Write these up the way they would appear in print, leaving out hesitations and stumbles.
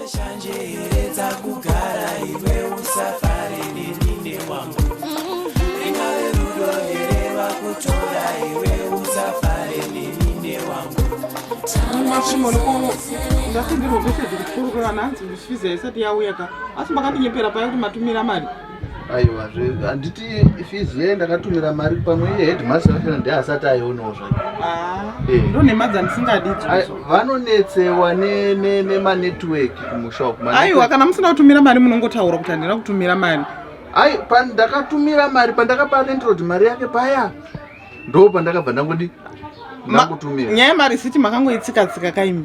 Shanje here dzakugara iwe usafare neni newangu ringave rudo here rwakutora iwe usafare neni newangu Ndasenderwa meseji kuchikoro kwevana hanzi fizi haisati yauya ka asi makandinyepera paya kuti matumira mari. Aiwa zve handiti fizi ye ndakatumira mari pamwe iye headmaster wacho ndiye asati aionawo zvake. Ah, Eh. ndo nhema dzandisingadi Ai, idzodzo. Vanonetsewa nemanetwork kumusha uku. Aiwa kana musina kutumira mari munongotaura kuti handina kutumira mari. Ai, pandakatumira mari pandakapa landlord mari yake paya ndo pandakabva ndangodi ndakutumira. Nyaya yemarisiti makangoitsika-tsika kaimi.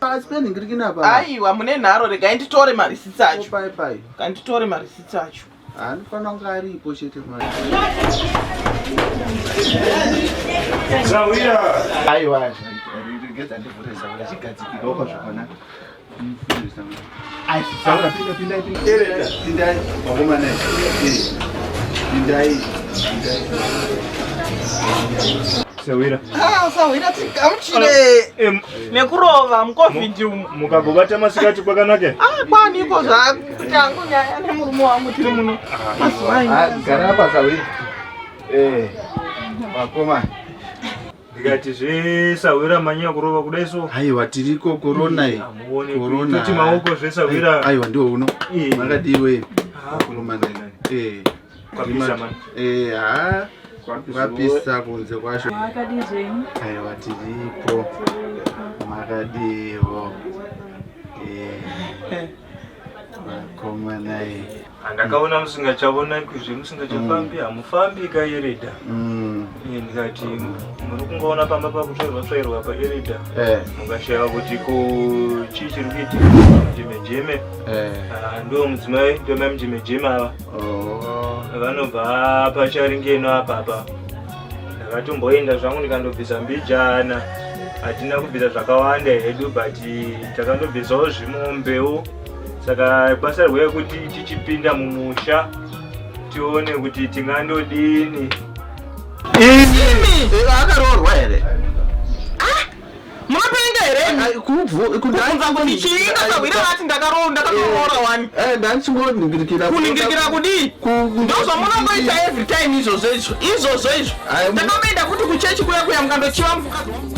Asi penhingirikini apa. Aiwa mune nharo regai nditore marisitsi acho. Pai pai. Kanditore marisitsi acho. Anofanira kunge aripo chete mari. Zawira. Aiwa, regedza ndivhure Zawira chigadzikirwa kwa zvakanaka. Ai, Zawira pinda pinda pinda. Pindai vakomana. Eh. Pindai. Pindai. Sawira. Ah, sahwira tigamuchire nekurova mucovid umu. Mukagobata masikati kwakanaka. Ah, kwaniko zvakutangu nyaya nemurume wangu tiri muno. Mazuva Ah, aya. gara apa Zawira. Eh. Vakomana. Ndikati zvesawira manyanya kurova kudai so. Aiwa tiriko corona iyi. Amuone Corona. toti maoko zvesawira. Aiwa ndiwo uno. Eh. Makadiwe. Ah, Vakomana. Eh. Kwapisa mani. Eh, ha. Kwapisa kunze kwacho. Makadii zvenyu? Aiwa tiripo. Makadiwo. Eh. Vakomana eh. Andakaona musingachavonekwi musingachafambi hamufambi kaereda. Ndikati muri kungoona pamba pakutsvairwa tsvairwa paereda. Mukashaiwa kuti ko chii chiri kuitika mujemejeme. Eh. Ah, ndo mudzimai ndo mai mujemejeme ava. Oh. Vanobva pacharingeno apapa. Ndakatomboenda zvangu ndikandobvisa mbijana. Hatina kubvisa zvakawanda hedu but takandobvisawo zvimombewo. Saka basa rweye kuti tichipinda mumusha tione kuti tingandodini. Imi! Eh, akaroorwa here? Munopenga here imi? Ai, Kubvunza kuti chii kasahwira vati ndakaroora ndakatoroora wani. Eh, ndandichingorindikira. Kuningirikira kudii? Ndozvamunongoita every time izvozvo izvo. Izvozvo izvo. Ai, Takamboenda kuti kuchechi kuya kuya mukandochiva mukadzi wangu.